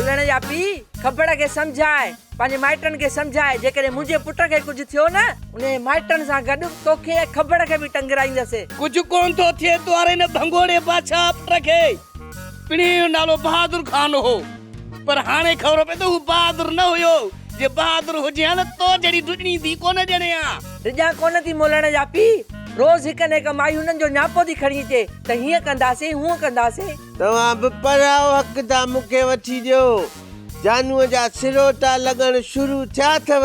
مولڻ جا پيء، کبڙ کي سمجهاء، پنهنجي مائٽن کي سمجهاء، جيڪڏهن منهنجي پٽ کي ڪجهه ٿيو نه، انهيء مائٽن سان گڏ توکي ۽ کبڙ کي به ٽنگرائيندس. ڪجهه ڪونه ٿو ٿئي توهاري هن ڀنگوڙي بادشاهه پٽ کي. پڻهين جو نالو بهادر خان هو، پر هاڻي خبر پئي ته هو بهادر نه هيو. جي بهادر هجي ها ته تو جهڙي ڊڄڻي ڌيء ڪونه ڄڻي ها. ڊڄان ڪونه ٿي مولڻ جا پيء، روز هڪ نه هڪ مائي هنن جو نياپو ٿي کڻي اچي ته هيئن ڪنداسين، هونئن ڪنداسين. توهان به پرائو حق ٿا مون کي وٺي ڏيو. جانوء جا سروٽا لڳڻ شروع ٿيا اٿو.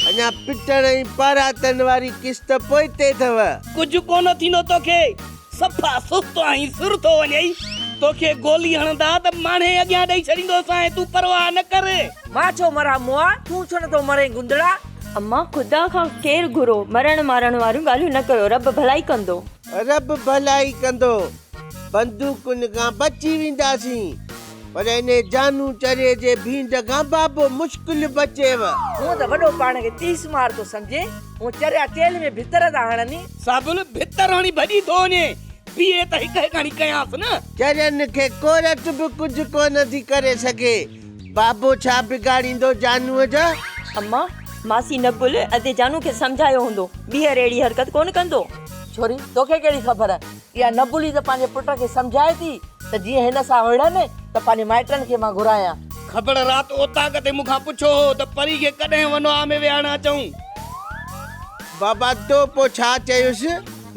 اڃا پٽڻ ۽ پاراتن واري قسط پوئتي اٿو. ڪجهه ڪونه ٿيندو توکي. صفا سست آهين، سر ٿو وڃئي. توکي گولي هڻندا ته ماڻهي اڳيان ڏئي ڇڏيندوسانء، تون پرواهه نه ڪر. مان ڇو مران مئا، تون ڇو نٿو مرين گندڙا. اما خدا کان خير گهرو، مرڻ مارڻ واريون ڳالهيون نه ڪيو، رب ڀلائي ڪندو. رب ڀلائي ڪندو. بندوقن کان بچي وينداسين، پر انهي جانو چريي جي ڀينڊ کان بابو مشڪل بچيو. هونء ته وڏو پاڻ کي تيس مار ٿو سمجهي، هونء چريا چيلهه ۾ ڀتر ٿا هڻن. صابل ڀتر هڻي ڀڄي ٿو وڃي، بيهي ته هڪ هڪ هڻي ڪيانس نه. چرين کي ڪورٽ به ڪجهه ڪونه ٿي ڪري سگهي، بابو ڇا بگاڙيندو جانوء جا. اما، ماسي نبل ادي جانو کي سمجهايو هوندو، ٻيهر اهڙي حرڪت ڪونه ڪندو. ڇوري، توکي ڪهڙي خبر، اها نبلي ته پنهنجي پٽ کي سمجهائي ٿي ته جيئن هن سان وڙهن ته پنهنجي مائٽن کي مان گهرايان. کبڙ رات اوطاق تي مون کان پڇيو هو ته پري کي ڪڏهن ونواهه ۾ ويهارڻ اچون. بابا تو پوء ڇا چيس؟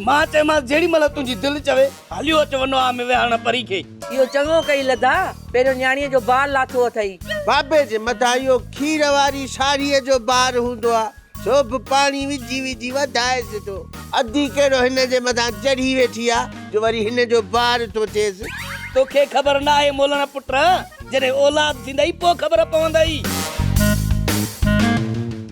مان چيومانس جهڙي مهل تنهنجي دل چوي هليو اچ ونواهه ۾ ويهارڻ پري کي. اهو چڱو ڪئي لڌا، پهريون نياڻيء جو بار لاٿو اٿئي. بابي جي مٿان اهو کير واري ساڙهيء جو بار هوندو آ. سو به پاڻي وجهي وجهي وڌائيس ٿو. ادي ڪهڙو هن جي مٿان چڙهي ويٺي آ جو وري هن جو بار ٿو ٿئيس. توکي خبر ناهي مولڻ پٽ، جڏهن اولاد ٿيندئي پوء خبر پوندئي.